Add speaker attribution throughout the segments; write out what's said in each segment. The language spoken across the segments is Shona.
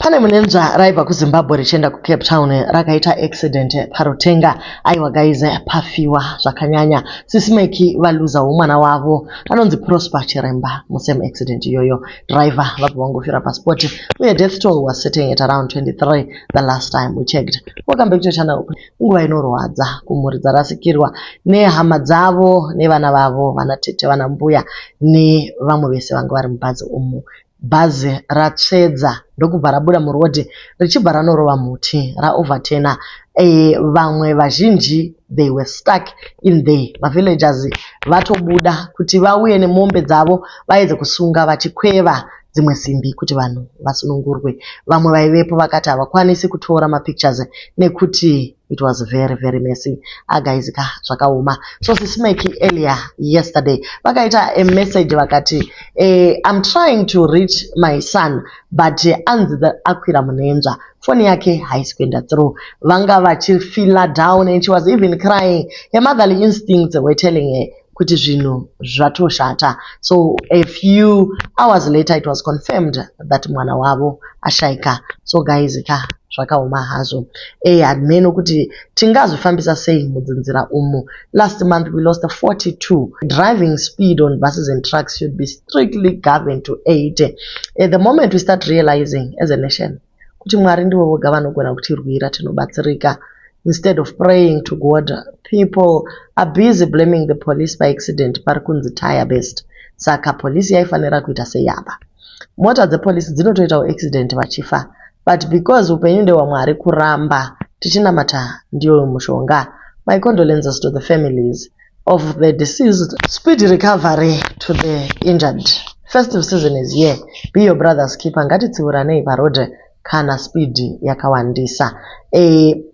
Speaker 1: Pane munenzva raibva kuZimbabwe richienda kuCape Town rakaita accident paRutenga. Aiwa guys, pafiwa zvakanyanya. Sisi Meki valuzawo mwana wavo anonzi Prosper Chiremba musame accident iyoyo. Driver vabva vangofira paspot uye death toll was sitting at around 23 the last time we checked. Welcome back to channel. Nguva inorwadza kumhuri dzarasikirwa nehama dzavo nevana vavo, vana tete, vana mbuya nevamwe vese vanga vari mubhazi umu. Bhazi ratsvedza ndokubva rabuda murodhi richibva ranorova muti raovatena. Vamwe vazhinji, they were stuck in there. Mavillagers vatobuda kuti vauye nemombe dzavo vaedze kusunga vachikweva dzimwe simbi kuti vanhu vasunungurwe. Vamwe vaivepo vakati havakwanisi kutora mapictures nekuti it was very, very messy. Ah guys ka, zvakaoma. So Sisi Meki earlier yesterday vakaita a message vakati, "I'm trying to reach my son, but anzi akwira munenzva, foni yake haisi kuenda through." Vanga vachifeela down and she was even crying. Her motherly instincts were telling her kuti zvinhu zvatoshata. So a few hours later it was confirmed that mwana wavo ashaika. So guys ka, zvakaoma hazvo. Hameno kuti tingazvifambisa sei mudzinzira umu. Last month we lost 42. Driving speed on buses and trucks should be strictly governed to 80. At the moment we start realizing as a nation kuti Mwari ndivo voga vanogona kutirwira, tinobatsirika. Instead of praying to God, people are busy blaming the police. Paaccident pari kunzi tyre burst, saka polisi yaifanira kuita sei apa? Mota dzepolisi dzinotoitawo accident vachifa, but because upenyu ndehwaMwari, kuramba tichinamata ndiyo mushonga. My condolences to the families of the deceased. Speed recovery to the injured. Festive season is here. Be your brother's keeper. Ngatitsiuranei parodhi kana speed yakawandisa.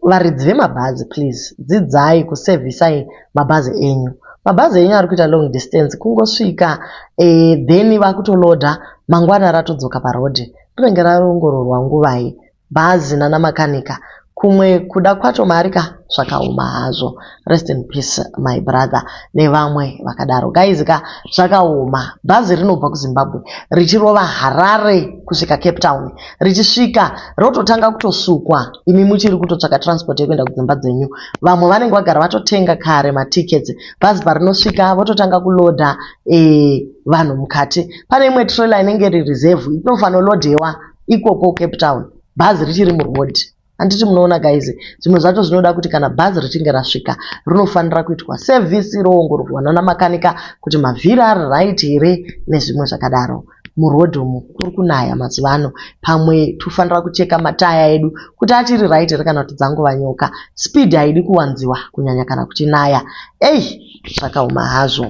Speaker 1: Varidzi vemabhazi, please dzidzai kusevhisai mabhazi enyu. Mabhazi enyu ari kuita long distance, kungosvika then vakutolodha, mangwana ratodzoka parodhi. Rinenge raongororwa nguvai bhazi nana makanika? Kumwe kuda kwacho mari ka, zvakaoma hazvo. Rest in peace, my brother, nevamwe vakadaro. Guys ka, zvakaoma. Bhazi rinobva kuZimbabwe richirova Harare kusvika Cape Town, richisvika rototanga kutosukwa, imi muchiri kutotsvaka transport yekuenda kudzimba dzenyu. Vamwe vanenge vagara vatotenga kare matickets. Bhazi parinosvika vototanga kulodha vanhu mukati. Pane imwe trailer inenge iri reserve, inofanolodhewa ikoko Cape Town, bhazi richiri murodhi. Handiti munoona guys, zvimwe zvacho zvinoda kuti kana bhazi richinge rasvika rinofanira kuitwa sevhisi, roongororwa nana makanika kuti mavhiri ari right here nezvimwe zvakadaro. Murodhi umu kuri kunaya mazuva ano, pamwe tofanira kucheka mataya edu kuti achiri right here kana kuti dzangova nyoka. Speed haidi kuwanziwa, kunyanya kana kuchinaya. Ei, zvakaoma hazvo.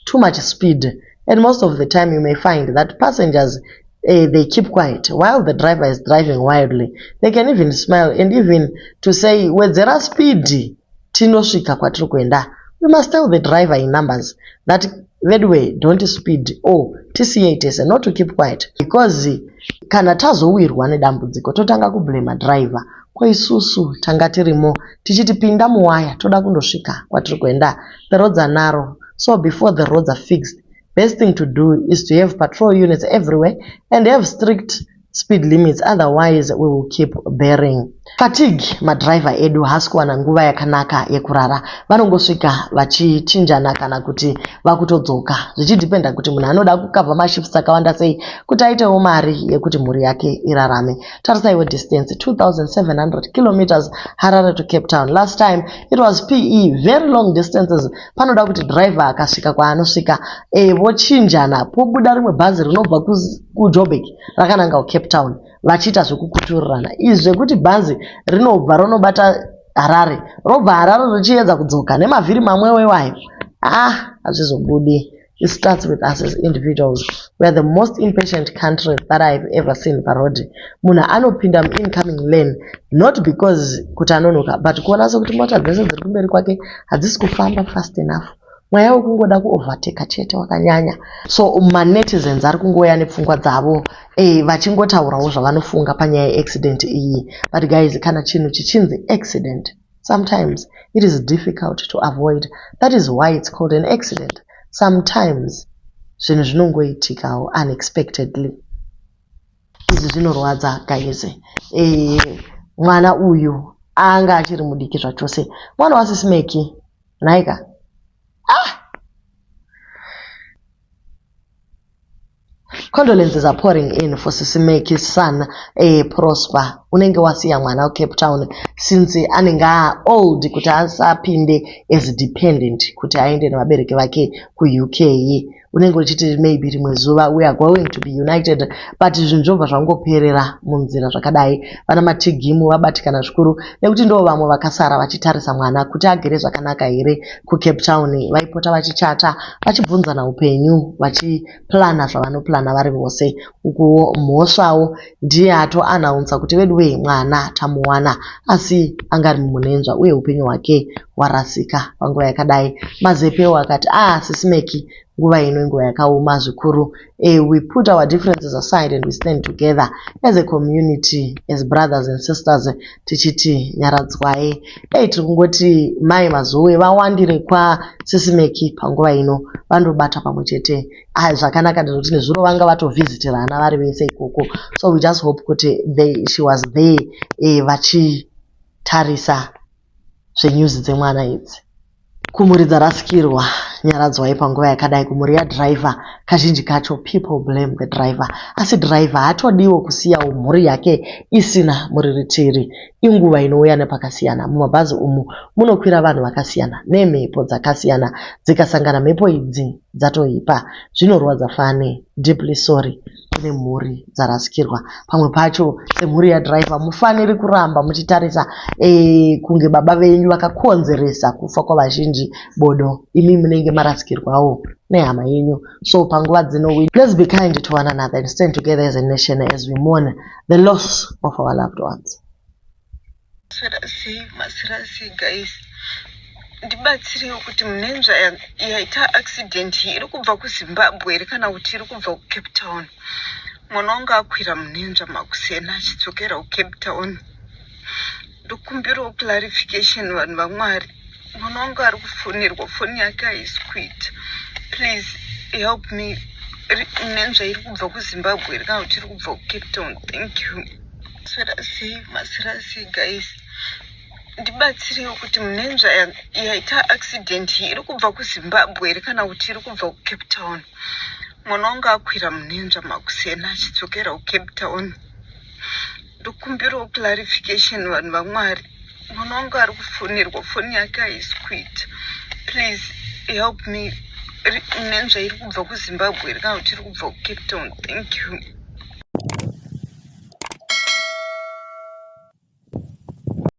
Speaker 1: Too much speed, and most of the time you may find that passengers, they keep quiet while the driver is driving wildly. They can even smile and even to say, "Wedzera speed, tinosvika kwatiri kuenda." We must tell the driver in numbers that, "Vedwe, don't speed," or "Tisiyei tese," not to keep quiet, because kana tazowirwa nedambudziko totanga kublema driver, kwaisusu tanga tirimo tichiti pinda muwaya, toda kundosvika kwatiri kuenda. The roads are narrow, so before the roads are fixed, best thing to do is to have patrol units everywhere and have strict speed limits, otherwise we will keep bearing fatigue. Madhiraivha edu haasi kuwana nguva yakanaka yekurara. Vanongosvika vachichinjana kana kuti vakutodzoka, zvichidhipenda kuti munhu anoda kukavha mashifts akawanda sei kuti aitewo mari yekuti mhuri yake irarame. Tarisaiwo distance, 2700 kilometers, Harare to Cape Town. Last time it was pe very long distances. Panoda kuti dhiraivha akasvika kwaanosvika, vochinjana, pobuda rimwe bhazi rinobva kuJoburg rakananga kuCape Town, vachiita zvekukuturirana. Izvi zvekuti bhazi rinobva ronobata Harare, robva Harare richiedza kudzoka nemavhiri mamwewo iwayo, ah, hazvizobudi. It starts with us as individuals. We are the most impatient country that I've ever seen. Parodhi munhu anopinda muincoming lane not because kuti anonoka, but kuona sekuti mota dzese dziri kumberi kwake hadzisi kufamba fast enough. Mweya wekungoda kuovateka chete wakanyanya. So manetizens ari kungouya nepfungwa dzavo, vachingotaurawo zvavanofunga panyaya yeaccident iyi. But guys, kana chinhu chichinzi accident, sometimes it is difficult to avoid. That is why it's called an accident. Sometimes zvinhu zvinongoitikawo unexpectedly. Izvi zvinorwadza guys. Mwana uyu anga achiri mudiki zvachose. Mwana waSisi Meki. Nhaika. Ah! Condolences are pouring in for Sisi Meki's son Prosper. Unenge wasiya mwana kuCape Town since anenge old kuti asapinde as dependent kuti aende nevabereki vake kuUK. Unenge uchiti maybe rimwe zuva we are going to be united, but zvinhu zvobva zvangoperera munzira zvakadai. Vana Matigimu vabatikana zvikuru nekuti ndo vamwe vakasara vachitarisa mwana kuti agere zvakanaka here kuCape Town. Vaipota vachichata, vachibvunzana upenyu, vachiplana zvavanoplana vari vose. Ukuwo Mhosvawo ndiye atoannouncer kuti veduwe mwana tamuwana, asi anga ari mumunhenzva uye upenyu hwake hwarasika panguva yakadai. Mazepewo akati, "Ah, Sisi Meki, nguva ino inguva yakaoma zvikuru. We put our differences aside and we stand together as a community, as brothers and sisters, tichiti nyaradzwai." Ei, tiri kungoti mai Mazowe vawandire kwaSisi Meki panguva ino, vandobata pamwe chete. Ah, zvakanaka ndinoti nezuro vanga vatovhisitirana vari vese ikoko, so we just hope kuti she was there vachitarisa zvenews dzemwana idzi. Kumhuri dzarasikirwa, nyaradzwai panguva yakadai. Kumhuri yadhiraivha, kazhinji kacho people blame the driver, asi dhiraivha haatodiwo kusiyawo mhuri yake isina muriritiri. Inguva inouya nepakasiyana. Mumabhazi umu munokwira vanhu vakasiyana nemhepo dzakasiyana, dzikasangana mhepo idzi dzatoipa. Zvinorwadza fani. Deeply sorry kune mhuri dzarasikirwa. Pamwe pacho semhuri yadhiraivha mufaniri kuramba muchitarisa kunge baba venyu vakakonzeresa kufa kwavazhinji. Bodo, imi munenge marasikirwawo nehama yenyu. So panguva dzino, let's be kind to one another and stand together as a nation as we mourn the loss of our loved ones.
Speaker 2: Maswera sei? Maswera sei, guys? Ndibatsirewo kuti munhenzva yaita accident iri kubva kuZimbabwe here kana kuti iri kubva kuCape Town? Mwana wangu akwira munhenzva makusena achidzokera kuCape Town. Ndokumbirawo clarification, vanhu vaMwari. Mwana wangu ari kufonerwa, foni yake haisi kuita. Please help me. Munhenzva iri kubva kuZimbabwe here kana kuti iri kubva kuCape Town? Thank you. Maswera sei? Maswera sei, guys? Ndibatsirewo kuti munhenzva yaita accident iri kubva kuZimbabwe here kana kuti iri kubva kuCape Town? Mwana wangu akwira munhenzva makusena achidzokera kuCape Town. Ndokumbirawo clarification, vanhu vaMwari. Mwana wangu ari kufonerwa, foni yake haisi kuita. Please help me. Munhenzva iri kubva kuZimbabwe here kana kuti iri kubva kuCape Town? Thank you.